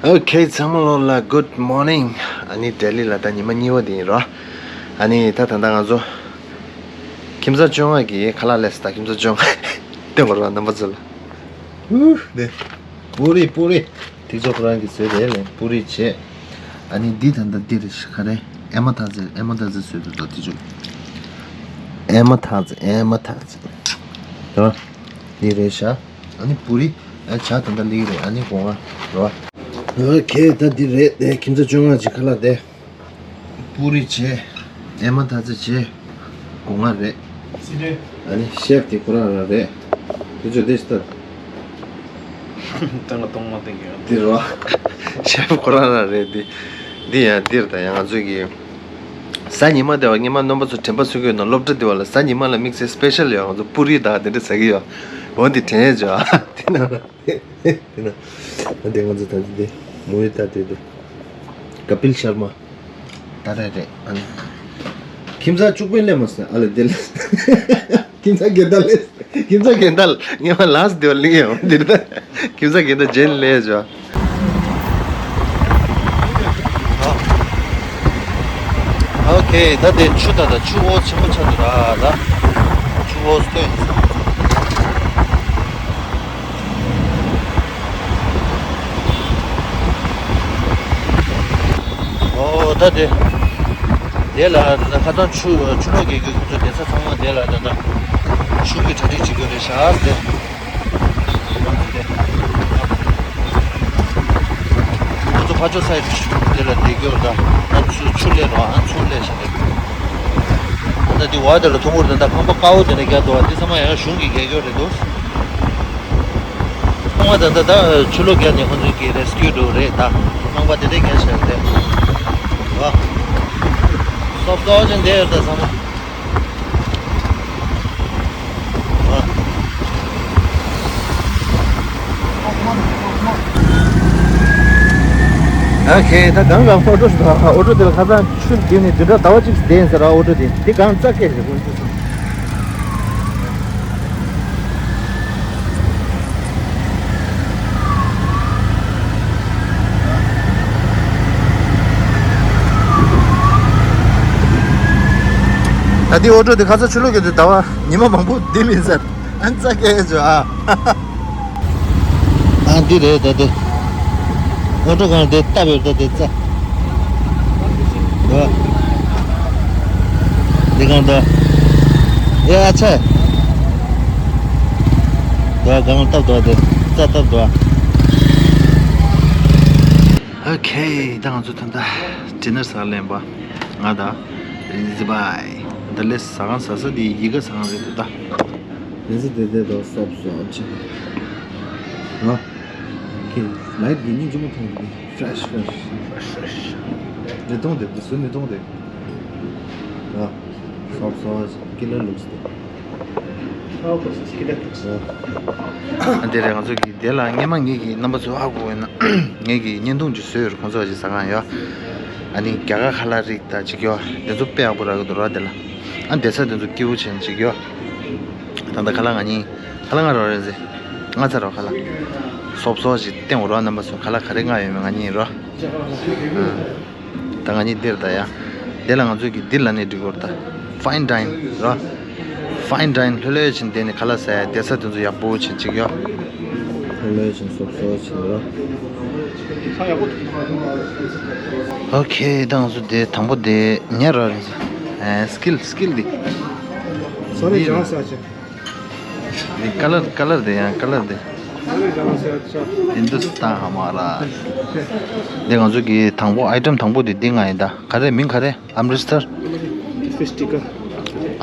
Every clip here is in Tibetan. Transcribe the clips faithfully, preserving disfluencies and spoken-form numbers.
ཨོ་ཁེ། ཚང་མ་ལོ་ལ་good morning། ཨ་ནི་ལྡི་ལི་ལ་ད་ཉི་མ་གཉིས་པ་དེ་ཡིན་རོ། ཨ་ནི་ད་ད་ལྟ་ང་ཚོ་ཁྱིམ་ཚང་བཅོ་ལྔ་གི་ཁ་ལག་ལས་ད་ཁྱིམ་ཚང་བཅོ་ལྔ་ལྟོས་དགོས་རོ་རྣམ་པ་ཚོ་ལ། ཨུ་ནེ། པུ་རི་པུ་རི། ཐིག་ཚོ་ཁོ་རང་གི་བཟོས་རེད་ལས་པུ་རི་བྱས། ཨ་ནི་འདི་ད་ལྟ་འདི་རེད་ཤག་ག་རེ། ཨེ་མ་ཐག་ཚེ་ཨེ་མ་ཐག་ཚེ་བཟོས་འདུག་ད་དེ་ཆུ། ཨེ་མ་ཐག་ཚེ་ཨེ་མ་ཐག་ཚེ། ཡོ། འདི་རེད་ཤག་ཨ་ནི་པུ་རི། ཨ་ཇ་ད་ལྟ་ལིག་རེད། ཨ་ནི་སྒོ་ང་རོ། ཨོ་ཁེ། ད་འདི་རེད་དེ་ཁྱིམ་ཚང་བཅོ་ལྔ་ཅིག་ཁ་ལག་དེ། པུ་རི་བྱས། ཨེ་མ་ཐག་ཚེ་བྱས། སྒོ་ང་རེད། ཨ་ནི་ཤེབ་དེ་ཁོ་རང་རང་རེད། དེ་ཚོ་དེ་ཤི་ད། ཏང་ཏང་མ་ཏང་གི་འདི་རོ། ཤེབ་ཁོ་རང་རང་རེད་འདི། འདི་ཡང་འདིར་ད་ཡང་ང་ཚོ་གི། གཟའ་ཉི་མ་དེ་བ་ཉི་མ་རྣམ་པ་ཚོ་དྲན་པ་གསོ་གི་ཡོད་ན་སློབ་གྲྭ་དེ་བ་ལ་གཟའ་ཉི་མ་ལ་དམིགས་བསལ་སྤེ་ཤལ་ཡོད། ང་ཚོ་པུ་རི་དང་དེ་འདྲ་ཟ་གི་ཡོད། འོ་འདི་དྲན་ཡོད་ཅོ། དེ་ན། དེ་ན། ཨ་དེ་ང་ཚོ་ད་དེ་དེ་མོ་ཡི་ད་དེ་དེ། ཀ་པིལ་ཤར་མ། ད་རེད་རེད། ཨ་ནི། ཁྱིམ་ཚང་བཅུ་པའི་ལས་མ་ཟེར་ཨ་ལེ་དེ་ལས། ཁྱིམ་ཚང་རྒན་དར་ལས། ཁྱིམ་ཚང་རྒན་དར་ངས་མ་ལགས་དེ་བ་ལིང་ཡོང་འདིར་ད། ཁྱིམ་ཚང་རྒན་དར་རྗེས་ལས་བྱོ། ཨོ་ཁེ། ད་དེ་ཆུ་ད་ད་ཆུ་བོ་ཆེན་པོ་ཆགས་འདུག་ར་ད། ཆུ་བོ་སྟོན། ཨོ་ད་དེ། དེ་ལ་ད་ཁ་སང་ཆུ་ཆུ་ལོག་རྒྱག་རྒྱུ་ཁོ་ཚོ་བསྡད་ས་ཚང་མ་དེ་ལ་ད་ད། ཆུ་གི་གྲ་སྒྲིག་བྱེད་རྒྱུ་རེད་ཤག་དེ། ཁོ་ཚོ་ཕ་ཆོ་སའི་དེ་ལ་བསྡད་རྒྱུ་ད། ཨ་ཆུ་ཆུ་ལས་རོགས་ཨ་ཚུར་ལས་ཤག་རེད། ད་དེ་བ་དེ་ལ་ཐུང་ངུར་ད་ད་ཁང་པ་དཀར་པོ་དེ་ལ་རྒྱག་འདུག་བ། དེ་ཚང་མ་ཡང་གཞུང་གིས་རྒྱག་རྒྱུ་རེད་འདུག་ཁོང་ང་ད་ལྟ་ད་ཆུ་ལོག་བརྒྱབ་ནས་ཁོང་ཚོས་ཀྱི་རེ་སི་ཀིའུ་འགྲོ་རེད་ད། རྐང་པ་དེ་འདྲས་བརྒྱབ་བཞག་རེད། ཨ། སོབ་སོབ་ཅིག་བསྡད་ཡོད་ད་ཚང་མ། ཨ། ཨོ་ཁེ། ད་གང་གང་ཨོ་ཊོ་ཞིག་འདུག་ཨོ་ཊོ་དེ་ལ་ཁ་སང་ཆུ་བརྒྱབ་ནས་བདུན་ཕྲག་ཟླ་བ་གཅིག་བསྡད་ཡིན་ཟེར་ར། ཨོ་ཊོ་དེ་དེ་གང་རྩ་སྐད་རེད་ཁོང་ཚོས་སོང་། ད་ལྟའི་ཨོ་ཊོ་དེ་ཁ་སང་ཆུ་ལོག་གི་དུས་ཟླ་བ་ཉི་མ་མང་པོ་བསྡད་མིན་ཟེར། ཨ་ཙ་སྐད་ཅོ་ཨ། ཨ་འདི་རེད་ད་དེ། ཨོ་ཊོ་གང་དེ་སྟབས་ཡོད་ད་དེ་ཙ། འདུག་འདི་གང་འདུག་ཨེ་ཨ་ཚ། འདུག་གང་སྟབས་འདུག་དེ་ཙ་སྟབས་འདུག་ཨོ་ཁེ། ད་ང་ཚོ་ད་ལྟ་ཌི་ནར་ཟ་ག་ལེན་པ། ང་དང་རིན་ཟི་བྷའི། ད་ལས་ཟ་ཁང་ཟ་ས་དེ་ཡི་གེ་ཟ་ཁང་རེད་འདུག་ད། རིན་ཟི་དེ་དེ་དང་སོབ་སོབ་ཅིག་ཨ། ཁེ། ལའིཊ་གི་སྙིང་རྗེ་མོ་མཐོང་གི་འདུག་ཧྥེ་རེཤ་ཧྥེ་རེཤ། ནི་མཐོང་དེ་དེ་སུ་ནི་མཐོང་དེ། ཨ། སོབ་སོབ་ཅིག་ཀི་ལར་ལུགས་དེ། ཨ། དེ་རེད། ང་ཚོ་གི་དེ་ལ་སྔས་མ་ངེད་ཀྱི་རྣམ་པ་ཚོ་ཧ་གོ་ཡོད་ན་ངེད་ཀྱི་བརྙན་ཐུང་ཅིག་བཟོས་ཡོད་རེད། ཁོང་ཚོ་ཅིག་ཟ་ཁང་ཡོད། ཨ་ནི་རྒྱ་གར་ཁ་ལག་རིགས་དང་ཅིག་ཡོད། དེ་ཚོ་དཔེ་ཡག་པོ་རག་གི་འདུག་ར་དེ་ལ། ཨ་བསྡད་ས་དེ་ཚོ་སྐྱིད་པོ་བྱས་ནས་ཅིག་ཡོད། ད་ལྟ་ཁ་ལག་ང་གཉིས། ཁ་ལག་ང་རོ་རེད་ཟེ། ང་ཚ་རོ་ཁ་ལག་སོབ་སོབ་ཅིག་བསྟན་འོ་རོ་རྣམ་པ་ཚོ། ཁ་ལག་ག་རེ་ང་ཡོད་མེད་ང་གཉིས་རོ། ཨ། ད་ང་གཉིས་འདིར་ད་ཡ། འདི་ལ་ང་ཚོས་ཀྱི་འདི་ལ་ནས་འགྲིག་གོ་ར་ད། ཕའིན་ཌའིན་ར། ཕའིན་ཌའིན་ལྷོད་ལྷོད་བྱས་བསྡད་ནས་ཁ་ལག་ཟ་ཡ། བསྡད་ས་དེ་ཚོ་ཡག་པོ་བྱས་ཅིག་ཡོད། ལྷོད་ལྷོད་བྱས་སོབ་སོབ་བྱས་ར། ཨོ་ཁེ། ད་ང་ཚོ་དེ་དང་པོ་དེ་ཉར་ར་རེད། ཨེ་སི་ཀིལ་སི་ཀིལ་འདི། སོ་རི་འདི་ལྗང་ས་ཆེ། འདི་ཀ་ལར་ཀ་ལར་དེ་ཡང་ཀ་ལར་དེ། ཧིན་དུ་སི་ཐན་ཧ་མ་ར། འདི་ང་ཚོ་གི་དང་པོ་ཨའི་ཊེམ་དང་པོ་དེ་འདི་ང་ཡིན་ད། ག་རེ་མིང་ག་རེ། ཨམ་རི་སྟར། ཕིཤ་ཊི་ཀ།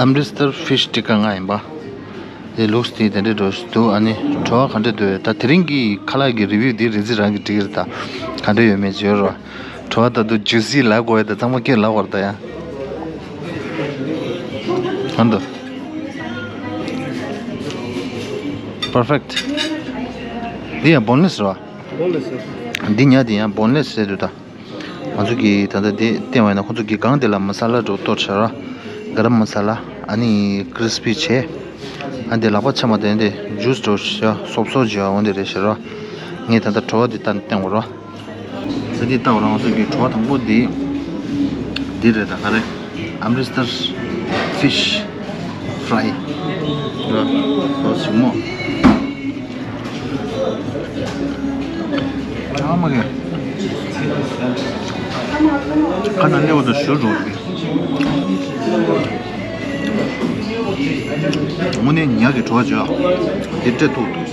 ཨམ་རི་སྟར་ཕིཤ་ཊི་ཀ་ང་ཡིན་པ། དེ་ལུགས་དེ་དེ་འདྲ་འགྲོ་འདུག་ཨ་ནི་བྲོ་བ་ག་འདྲ་འདུག་ད་དེ་རིང་གི་ཁ་ལག་གི་རི་བིའུ་འདི་རིན་ཆེན་རང་གི་འགྲིག་གི་རེད་ད། ག་འདྲ་ཡོད་མེད་བརྗོད་རོགས། བྲོ་བ་ད་དུ་ཇུ་སི་ལབ་དགོས་ཡ་ད་ཚང་མ་སྐད་ལབ་དགོས་རེད་ད་ཡ། ཧན་དུ། པར་ཕེག་ཊི། འདི་ཡང་བོན་ལེ་སི་རེད་བ། བོན་ལེ་སི་རེད། འདི་ཉག་འདི་ཡང་བོན་ལེ་སི་རེད་འདུག་ད། ང་ཚོ་གིས་ད་ལྟ་འདི་བསྟན་པ་ཡིན་ན། ཁོ་ཚོ་གིས་སྒང་དེ་ལ་མ་ས་ལ་འགྲོ་གཏོར་བྱས་ར། ག་རམ་མ་ས་ལ། ཨ་ནི་ཀྲི་སི་པི་བྱས། ཨ་འདི་ལག་པ་ཆ་མ་དེ་འདི་ཇུས་འགྲོ་བྱས། སོབ་སོབ་བྱས། འོ་འདི་རེད་བྱས་ར། ངས་ད་ལྟ་བྲོ་བ་འདི་ལྟ་ནས་བསྟན་དགོས་ར། ད་འདི་ལྟ་བ་ར། ང་ཚོ་གི་བྲོ་བ་དང་པོ་འདི། འདི་རེད། ད་ག་རེ། Amritsar fish fry ར། ཟོ་ཞིག་མོ། ཨ་མ་གི། ཁ་ན་སླེ་བ་དང་ཞོ་འགྲོ་གི། དངོས་གནས་ཉག་གི་བྲོ་བ་བྱོས། འདི་སྤྲད་ཐུབ་འདུག།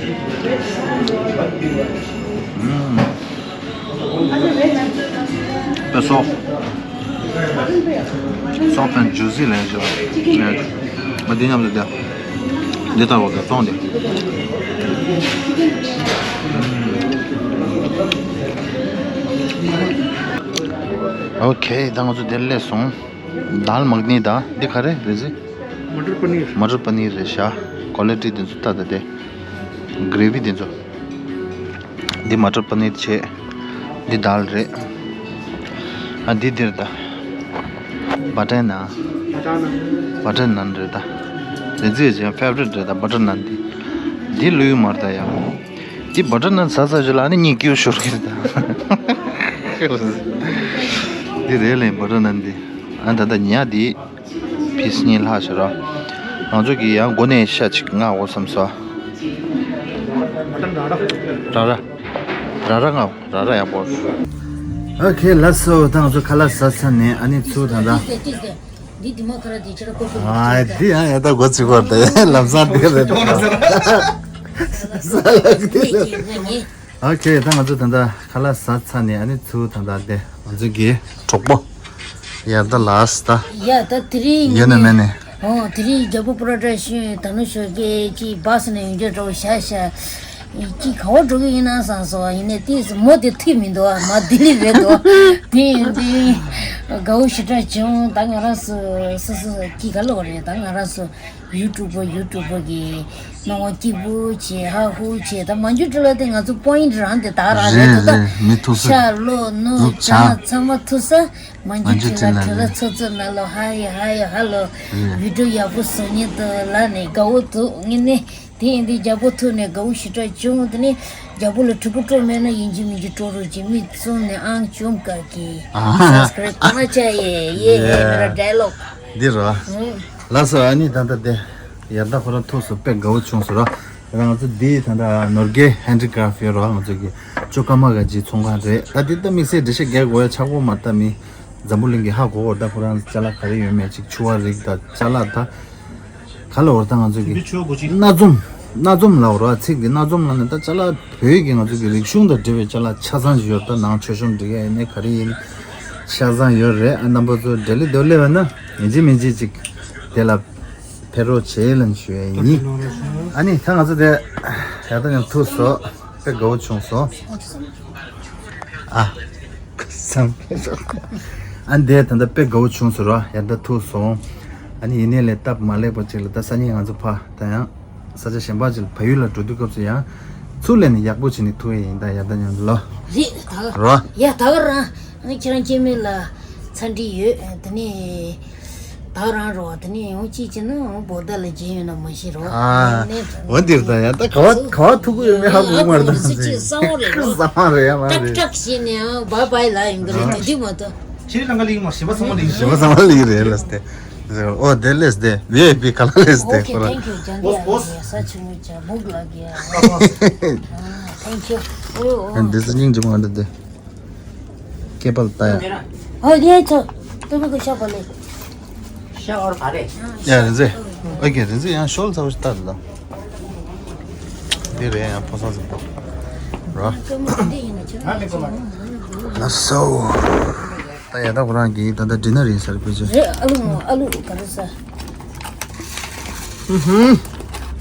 ཨུམ། དཔེ་སོ། Soft and juicy ལས་བྱུང་། ངས་མ་འདི་མཉམ་དུ་བསྡད། འདི་ལྟ་བུ་དང་སོང་སྟེ། ཨོ་ཁེ། ད་ང་ཚོ་འདིར་སླེབས་སོང་། དཱལ་མ་ཁ་ནི་དང་འདི་ག་རེ་རེད་ཟེར། མ་ཊར་པ་ནིར། མ་ཊར་པ་ནིར་རེད་ཤག། ཀོ་ལི་ཊི་དེ་ཚོ་ལྟ་ད་དེ། གྷི་རེ་ཝི་དེ་ཚོ། འདི་མ་ཊར་པ་ནིར་བྱས། འདི་དཱལ་རེད། ཨ་འདི་འདིར་ད། བ་ཊར་ནཱན། བ་ཊར་ནཱན། བ་ཊར་ནཱན་རེད་ད། རེ་ཛི་ཡི་ཅན་ཕེ་ཝ་རིཊ་རེད་ད། བ་ཊར་ནཱན་འདི། འདི་ལོས་མ་རེད་ད་ཡ། འདི་བ་ཊར་ནཱན་ཟ་ཟ་ཞིག་ལ་ཨ་ནི་གཉིད་སྐྱིད་ཤོར་གི་རེད་ད། འདི་རེད་ལེ་བ་ཊར་ནཱན་འདི། ཨ་ད་ད་ཉག་འདི། པིས་གཉིས་ལྷག་ཤོར་ར། ང་ཚོ་གིས་ཡང་སྒོ་ནས་ཤ་གཅིག་མངག་འོ་བསམ་སོང་། ར་ར། ར་ར་མངག་ར་ར་ཡག་པོ། ཨོ་ཁེ། ལགས་སོ། ད་ང་ཚོ་ཁ་ལག་ཟ་ཚར་ནས་ཨ་ནི་ཚུར་ད་ད། འདི་འདི་མ་ཁ་ར་འདི་ཁྱེད་ར་ཀོ་ཀོ་ཨ་འདི་ཡང་ཡ་ད་སྒོ་ཚིག་པར་དེ་ལམ་སང་འདི་རེད། ས་ལག་འདི་རེད། ཨོ་ཁེ། ད་ང་ཚོ་ད་ལྟ་ཁ་ལག་ཟ་ཚར་ནས་ཨ་ནི་ཚུར་ད་ལྟ་དེ་ང་ཚོ་གི་གྲོགས་པོ་ཡར་ད་ལགས་ད། ཡ་ད་དེ་རིང་ཡོད་ན་མེད་ནས། ཨོ་དེ་རིང་རྒྱལ་པོ་པོ་རོ་ཌག་ཤན་ད་ནུ་ཞོ་གི་ཅི་བཱས་ནས་ཡོང་རྒྱུ་འགྲོ་ཤ་ཤ། ཅི་ག་བ་འགྲོ་གི་ཡིན་ན་བསམ་སོང་། ཡིན་ནའི་དེ་མོ་དེ་ཐུག་མི་འདུག་ཨ། མ་ལྡི་ལི་རེད་འདུག། དེ་ཡིན་དུས་དགའ་བོ་ཞེ་དྲག་བྱུང་། ད་ང་རང་སུ་སུ་སུ་ཅི་ག་ལོག་རེད། ད་ང་རང་སུ་ཡུ་ཊུབ་པ་ཡུ་ཊུབ་པ་གི་སྣང་བ་སྐྱིད་པོ་བྱེད། ཧ་ཧུ་བྱེད། ད་མ་འཇུ་ཀྲི་ལ་དེ་ང་ཚོ་པོ་ཡིན་ཊི་རང་དེ་དག་རང་རེད་རེད་འདུག་ད། རེད། མི་ཐུག་ས། ཤ་ལོ་ནུབ་ནུབ་བྱང་བྱང་ཚང་མ་ཐུག་ས། མ་འཇུ་མ་འཇུ་ཀྲི་ལ་ཀྲི་ལ་ཀྲི་ལ་ཚོ་ཚོ་ན་ལོ། ཧ་ཡ་ཧ་ཡ་ཧ་ལོ། རེད། བི་ཌི་ཡོ་ཡག་པོ་བཟོ་ཉེན་དུ་ལ་ནས་དགའ་བོ་འདུག་ངེད་ནས། དེ་ཡིན་དུས་རྒྱལ་པོ་ཐུག་ནས་དགའ་བོ་ཞེ་དྲག་བྱུང་། དེ་ནས་རྒྱལ་པོ་ལ་ཕྲུ་གུ་སྤྲོ་མེད་ན་ཡིན་གཅིག་མིན་གཅིག་སྤྲོ་རོགས་གྱིས། མིག་བཙུམ་ནས་ཨང་བཅོམ་དཀའ་གི། ཨ་ཧ། སབ་སི་ཀ་རེབ་གང་ལ་བྱ་ཡེ་ཡེ་ཡེ། མེ་ར་ཌའི་ལོག་འདི་རོ། ཨང་། ལགས་སོ། ཨ་ནི་ད་ལྟ་དེ་ཡར་ད་ཁོ་རང་ཐུག་སོང་། དཔེ་དགའ་བོ་བྱུང་སོང་ར། ང་ཚོ་འདི་ད་ལྟ་ནོར་རྒྱས་ཧན་ཌི་ཀ་རབ་ཡོད་ར། ང་ཚོ་གི་ཅོ་ཀ་མ་ག་ཇི་ཚོང་ཁང་རེད། ད་འདི་ད་དམིགས་བསལ་འགྲེལ་བཤད་རྒྱག་དགོས་ཡ་ཆགས་པོ་མ་ལྟ་མི། འཛམ་བུ་གླིང་གི་ཧ་གོ་གོ། ད་ཁོ་རང་ཅ་ལག་ག་རེ་ཡོད་མེད་ཅིག་ཕྱུ་པ་རིགས་ད་ཅ་ལག་ད། ག་ལ་བར་ད་ང་ཚོ་གི་དེ་ཆོས་གོ་ཅི། སྣ་འཛོམས། སྣ་འཛོམས་ལ་བར་བ་ཚིག་འདི་སྣ་འཛོམས་ལ་ནི་ད་ཅ་ལག་བོད་ཀྱི་ང་ཚོ་གི་རིག་གཞུང་དང་འབྲེལ་བའི་ཅ་ལག་ཆ་ཚང་ཞིག་ཡོད། ད་ནང་མཆོད་གཤོམ་སྒྲིག་ཡ་ཡིན་ནའི་ག་རེ་ཡིན། ཆ་ཚང་ཡོད་རེད། ཨ་རྣམ་པ་ཚོ་འབྲེལ་ལི་འདོད་སླེབས་པ་ན་ཡིན་གཅིག་མིན་གཅིག་ཅིག་དེ་ལ་ཕེབས་རོགས་བྱེད་ལབ་ཞུ་ཡ་ཡིན། ཨ་ནི་ད་ང་ཚོ་དེ་ཡར་ད་ཡང་ཐུག་སོང་། དཔེ་དགའ་བོ་བྱུང་སོང་། ཨ། སང་ཕེབས་སོང་། ཨ་འདས་ད་ལྟ་དཔེ་དགའ་བོ་བྱུང་སོང་ར། ཡར་ད་ཐུག་སོང་། ཨ་ནི་ཡིན་ནའི་ལས་སྟབས་མ་ལེགས་པ་ཅིག་ལ་ད་སང་ཉིན་ང་ཚོ་ཕ་ད་ཡང་ས་ཆ་གཞན་པ་ཅིག་ལ་བལ་ཡུལ་ལ་འགྲོ་དུས་སྐབས་སུ་ཡང་ཚུར་ལེན་ནས་ཡག་པོ་བྱས་ནས་ཐུག་ཡ་ཡིན། ད་ཡར་ད་མཉམ་དུ་ལོ། རེད་ད་ག་ར། ཡ་ད་ག་རང་ཨ་ནི་ཁྱེད་རང་སྐྱེ་དམན་ལ་ཚ་འདྲི་ཡོད། དེ་ནས། ད་རང་རོ། དེ་ནས་ཡང་གཅིག་བྱས་ན་ཡང་བོ་ད་ལ་རྗེས་ཡོད་ན་མ་ཤེས་རོ། ཨ། འོ་འདིར་ད་ཡ་ད་ག་བ་ག་བ་ཐུག་གི་ཡོད་མེད་ཧ་གོ་མ་རེད། ད་སྲིད་ཅིག་གསང་བ་རེད་རོ། གསང་བ་རེད་ཡ། མ་ཏག་རེད། ཏག་བྱས་ནས་ཡང་བཱའི་བཱའི་ལབ་ཡོང་གི་རེད། དེ་དུས་མ་གཏོགས། ཁྱེད་རང་ག་ལིག་མ་ཞེ་པ་ཚང་མ་ལིག་ཞེ་པ་ཚང་མ་ལིག་རེད་ལ་སྟེ། ཨོ་དེ་ལས་དེ་བི་ཨའི་པི་ག་ལ་ལས་དེ། Okay, thank you. ཇན་དི་ཨ་ས་ཆུང་ངུ་ཅག་མུག་ལ་གི། Thank you. འདི་ཚོ་སྙིང་རྗེ་མོ་འདི་དེ། སྐེད་པ་ལ་ལྟ་ཡ། ཨོ་དེ་ཚོ་ཏུ་མི་གི་ཤ་བ་ལེ། ཤ་འོར་བ་རེད། ཡ་རེད་ཟེ། ཨོ་ཀེ་རེད་ཟེ། ཡང་ཤོལ་ཚ་བོ་ཞིག་ལྟ་རེད་ད། འདི་རེད། ཡང་ཕོ་སང་ཟིག་པོ་ར། ལགས་སོ། ད་ཡ་ད་ཁོ་རང་གི་ད་ལྟ་ཌི་ནར་ཡིན་ས་རེད་པས་ཅི། རེད། ཨ་ལུ་ཨ་ལུ་ག་རེ་ཟ། ཨུ་ཧུམ།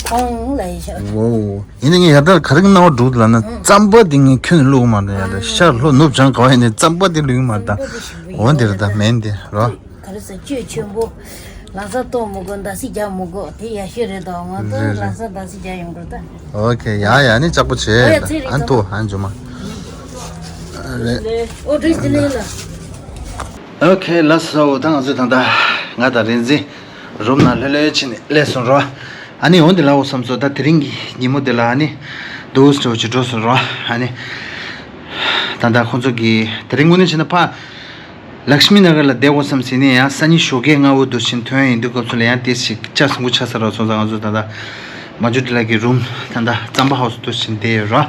ཁོང་ལ་ཡི་ཤ། ཝོ། ཡིན་ནའི་ངས་ཡ་ད་ག་རེ་གི་སྣང་བ་འགྲོ་འདུག་ལབ་ན། རྩམ་པ་འདི་ངས་ཁྱོན་ནས་བླུགས་མ་འདུག་ཡ་ད། ཤར་ལྷོ་ནུབ་བྱང་ག་བ་ཡིན་ནའི་རྩམ་པ་འདི་བླུགས་མ་འདུག་འོ་འདིར་ད་མེད་འདི་རོ། ག་རེ་ཟེར་བཅུད་ཆེན་པོ། ལམ་སང་གཏོང་མི་དགོས། འདར་སིག་རྒྱག་མི་དགོས། དེ་ཡག་ཤོས་རེད་དོ། ང་ཚོ་རེད་རེད། ལམ་སང་འདར་སིག་རྒྱག་ཡོང་དགོས་ད། ཨོ་ཁེ། ཡ་ཡ་ནི་ལྕགས་པོ་བྱས། ཨོ་ཡ་ཚེ་རིང་ཨ་ཐུ་ཨ་འཇུ་མ། རེད། ཨོ་འདྲ་ཞིག་ལས་ལ། ཨོ་ཁེ། ལགས་སོ། ད་ང་ཚོ་ད་ལྟ་ང་དང་རིག་འཛིན་རུམ་ནང་ལྷོད་ལྷོད་བྱས་ནས་སླེབས་སོང་རོ། ཨ་ནི་འོ་འདི་ལབ་དགོས་བསམ་སོང་། ད་དེ་རིང་གི་ཉིན་མོ་འདི་ལ་ཨ་ནི་འདུག་སེ་འདྲ་བོ་ཅིག་འགྲོ་སོང་རོ། ཨ་ནི་ད་ལྟ་ཁོང་ཚོ་གི་དེ་རིང་དངོས་གནས་བྱས་ན་ཕ་ལཀྵྨི་ནགར་ལ་བསྡད་དགོས་བསམ་ཟིན་ནས་ཡང་སང་ཉིན་ཞོགས་ཀས་སྔ་བོ་འདུག་སེ་ཐོན་ཡིན་དུས་སྐབས་སུ་ལ་ཡང་ཏོག་ཙམ་ཅིག་ལྕགས་སྲིན་པོ་ཆགས་ས་རོ། སོང་ཙང་ང་ཚོ་ད་ལྟ་མ་ཇུ་ཏི་ལགས་ཀྱི་རུམ་ད་ལྟ་རྩམ་པ་ཧའུ་སི་འདུག་སེ་བསྡད་ཡོད་རོ།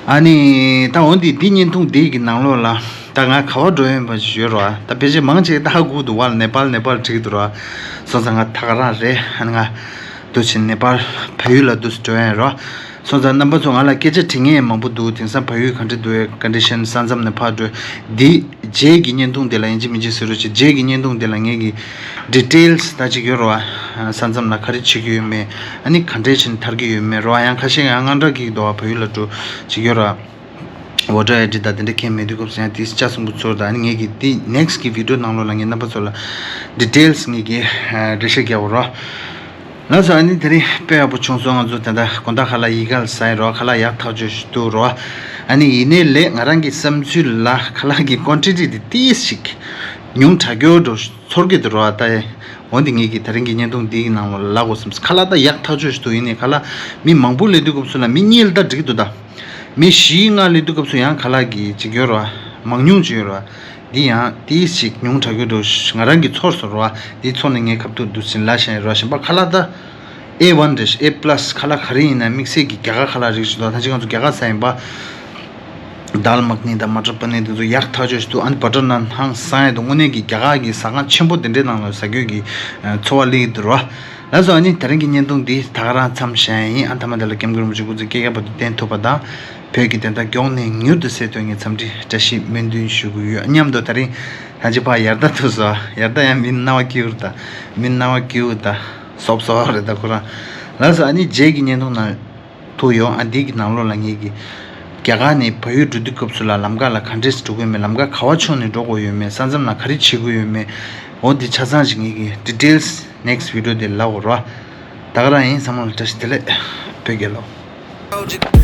ཨ་ནི་ད་འོ་འདི་འདི་བརྙན་ཐུང་འདི་གི་ནང་ལོགས་ལ་ད་ང་ག་བ་འགྲོ་ཡོད་པ་ཞིག་ཡོད་རོ། ད་ཕལ་ཆེར་མང་ཆེ་ད་ཧ་གོ་འདུག་བ། ནེ་པཱལ་ནེ་པཱལ་བྲིས་འདུག་རོ། སོང་ཙང་ང་ད་ག་རང་རེད། ཨ་ནི་ང་འདུག་སེ་ནེ་པཱལ་བལ་ཡུལ་ལ་འདུག་སེ་འགྲོ་ཡ་ཡིན་རོ། སོང་ཙང་རྣམ་པ་ཚོ་ང་ལ་སྐད་ཆ་དྲི་མཁན་མང་པོ་འདུག་དེང་སང་བལ་ཡུལ་ག་འདྲ་འདུག་ཀོན་ཌི་ཤན། ས་མཚམས་ནས་ཕར་འགྲོ་འདི། རྗེས་ཀྱི་བརྙན་ཐུང་དེ་ལ་ཡིན་གཅིག་མིན་གཅིག་ཟེར་རོགས་བྱེད། རྗེས་ཀྱི་བརྙན་ཐུང་དེ་ལ་ངེད་ཀྱི་ཌི་ཊེལ་སི་ད་ཅིག་ཡོད་རོ། ས་མཚམས་ལ་ག་རེ་བྱེད་ཀྱི་ཡོད་མེད། ཨ་ནི་ག་འདྲས་བྱས་ནས་ཐར་གྱི་ཡོད་མེད་རོ། ཡང་ཁ་ཤས་ཡང་དངངས་སྐྲག་སྐྱེ་གི་འདུག་བ། བལ་ཡུལ་ལ་འགྲོ་ཅིག་ཡོད་རོ། ཝོ་ཊར་ཨའི་ཌི་དང་དེ་འདྲ་མཁན་མེད་དུས་སྐབས་སུ་ཡང་དེ་ལྕགས་སྲིན་པོ་ཚོར་དང་། ཨ་ནི་ངེད་ཀྱི་དེ་ནེག་སི་ཊི་གི་བི་ཌི་ཡོ་ནང་ལོགས་ལ་ངས་རྣམ་པ་ཚོ་ལ་ཌི་ཊེལ་སི་ངེད་ཀྱི་འགྲེལ་བཤད་རྒྱག་གོ་རོ། ལགས་སོ། ཨ་ནི་དེ་རིང་དཔེ་ཡག་པོ་བྱུང་སོང་། ང་ཚོ་ད་ལྟ་དགོང་དག་ཁ་ལག་ཡི་ག་ལ་ཟ་ཡི་རོ། ཁ་ལག་ཡག་ཐག་ཆོད་ཞིག་འདུག་རོ། ཨ་ནི་ཡིན་ནའི་ལས་ང་རང་གི་བསམ་ཚུལ་ལ་ཁ་ལག་གི་ཀོན་ཊི་ཊི་དེ་ཏིས་ཞིག་ཉུང་དྲགས་ཀྱོ་འགྲོ་ཚོར་གྱི་འདུག་རོ། ད་འོན་ཏེ་ངེད་ཀྱི་དེ་རིང་གི་བརྙན་ཐུང་འདིའི་ནང་ལ་ལབ་དགོས་བསམ། ཁ་ལག་ད་ཡག་ཐག་ཆོད་ཞིག་འདུག་ཡིན་ནའི་ཁ་ལག་མི་མང་པོ་སླེབས་དུས་སྐབས་སུ་ལ་མི་གཉིས་ལ་ད་འགྲིག་གི་འདུག་ད་མི་བཞི་ལྔ་སླེབས་དུས་སྐབས་སུ་ཡང་ཁ་ལག་གི་ཅིག་ཡོད་རོ། མང་ཉུང་ཅིག་ཡོད་རོ། འདི་ཡང་ཏིས་ཞིག་ཉུང་དྲགས་ཀྱོ་འགྲོ་ང་རང་གི་ཚོར་སོང་རོ། འདི་ཚོར་ནས་ངས་ཁ་ཐུག་འདུག་སེ་ལབ་བཞག་ཡིན་རོ། གཞན་པ་ཁ་ལག་ད་ཨེ་ཝན་རེད། ཨེ་པ་ལ་སི་ཁ་ལག་ག་རེ་ཡིན་ན་དམིགས་བསལ་གྱི་རྒྱ་གར་ཁ་ལག་རིགས་ཞིག་འདུག་ད་ཅི་ང་ཚོ་རྒྱ་གར་ཟ་ཡིན་པ། དཱལ་མ་ཁ་ནི་དང་མ་ཊར་པ་ནི་དེ་ཚོ་ཡག་ཐག་ཆོད་ཞིག་འདུག་ཨ་ནི་བ་ཊར་ནཱན་ཧང་སང་ཡ་འདུག་དངོས་གནས་ཀྱི་རྒྱ་གར་གྱི་ཟ་ཁང་ཆེན་པོ་དེ་འདྲའི་ནང་ལ་ཟ་རྒྱུ་གི་ཚོར་བ་སླེབས་ཀྱི་འདུག་རོ། ལགས་སོ། ཨ་ནི་དེ་རིང་གི་བརྙན་ཐུང་འདི་ད་ག་རང་མཚམས་བཞག་ཡིན། ཨ་ཐ་མ་དེ་ལ་སྐྱབས་མགོན་རིན་པོ་ཆེ་སྐུ་ཚེ་བསྐལ་བརྒྱའི་བར་དུ་བརྟན་ཐུབ་པ་དང་། བོད་ཀྱི་བདེན་མཐའ་མགྱོགས་ནས་མྱུར་དུ་གསལ་ཐུབ་ངེས་འཚམས་འདྲི་བཀྲ་ཤིས་སྨོན་འདུན་ཞུ་གི་ཡོད། མཉམ་དུ་དེ་རིང་ད་ཅི་ཕ་ཡར་ད་ཐུག་སོ། ཡར་ད་ཡང་མི་སྣང་བ་སྐྱིད་པོ་རེད། ད་མི་སྣང་བ་སྐྱིད་པོ་ད་སོབ་སོབ་རེད་ད་ཁོ་རང་། ལགས་སོ། ཨ་ནི་རྗེས་ཀྱི་བརྙན་ཐུང་ནང་ཐུག་ཡོང་། ཨ་འདི་གི་ནང་ལོགས་ལ་ངེད་ཀྱི་རྒྱ་གར་ནས་བལ་ཡུལ་འགྲོ་དུས་སྐབས་སུ་ལ་ལམ་ཁ་ལ་ག་འདྲས་འགྲོ་དགོས་མེད། ལམ་ཁ་ག་བ་ཕྱོགས་ནས་འགྲོ་དགོས་ཡོད་མེད། ས་མཚམས་ལ་ག་རེ་བྱེད་དགོས་ཡོད་མེད། འོ་འདི་ཆ་ཚང་ཞིག་ངེད་ཀྱི་ཌི་ཊེལ་སི་ནེག་སི་ཊི་བི་ཌི་ཡོ་དེ་ལབ་དགོས་རོ། ད་ག་རང་ཡིན། ཚང་མ་ལ་བཀྲ་ཤིས་བདེ་ལེགས། བོད་རྒྱལ་ལོ།